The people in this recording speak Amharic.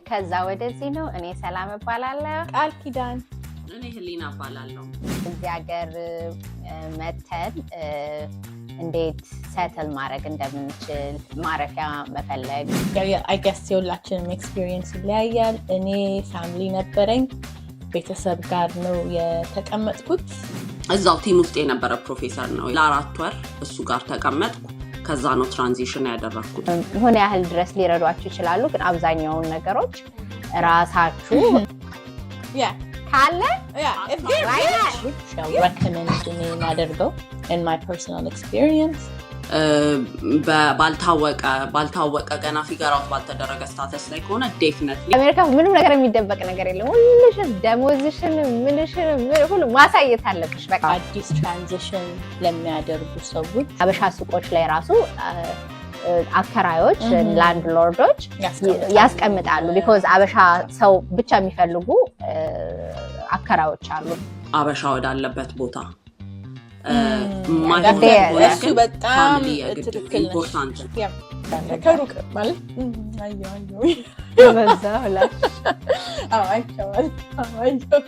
ከዛ ወደዚህ ነው። እኔ ሰላም እባላለሁ። ቃል ኪዳን። እኔ ህሊና እባላለሁ። እዚህ ሀገር መተን እንዴት settle ማድረግ እንደምንችል፣ ማረፊያ መፈለግ። I guess የሁላችንም experience ይለያያል። እኔ family ነበረኝ፣ ቤተሰብ ጋር ነው የተቀመጥኩት። እዛው team ውስጥ የነበረ ፕሮፌሰር ነው። ለ4 ወር እሱ ጋር ተቀመጥኩ። ከዛ ነው transition ያደረግኩት። የሆነ ያህል ድረስ ሊረዷችሁ ይችላሉ፣ ግን አብዛኛውን ነገሮች ራሳችሁ ካለ Recommend እኔ የማደርገው in my personal experience ባልታወቀ ገና figure out ባልተደረገ status ላይ ከሆነ definitely አሜሪካ ምንም ነገር የሚደበቅ ነገር የለም። ሁልሽን ደሞዝሽን፣ ምንሽን ሁሉ ማሳየት አለብሽ። በቃ። አዲስ transition ለሚያደርጉ ሰዎች አበሻ ሱቆች ላይ ራሱ አከራዮች፣ landlord ኦች ያስቀምጣሉ። Because አበሻ ሰው ብቻ የሚፈልጉ አከራዮች አሉ። አበሻ ወዳለበት ቦታ የማይሆን ከሆነ እሱ ግን በጣም family የግድ ትክክል ነሽ። Important ነው። ከሩቅ ማለት አየሁ አየሁ። በዛ ሁላ። አዎ፣ አይቼዋለሁ። አዎ፣ አየሁት።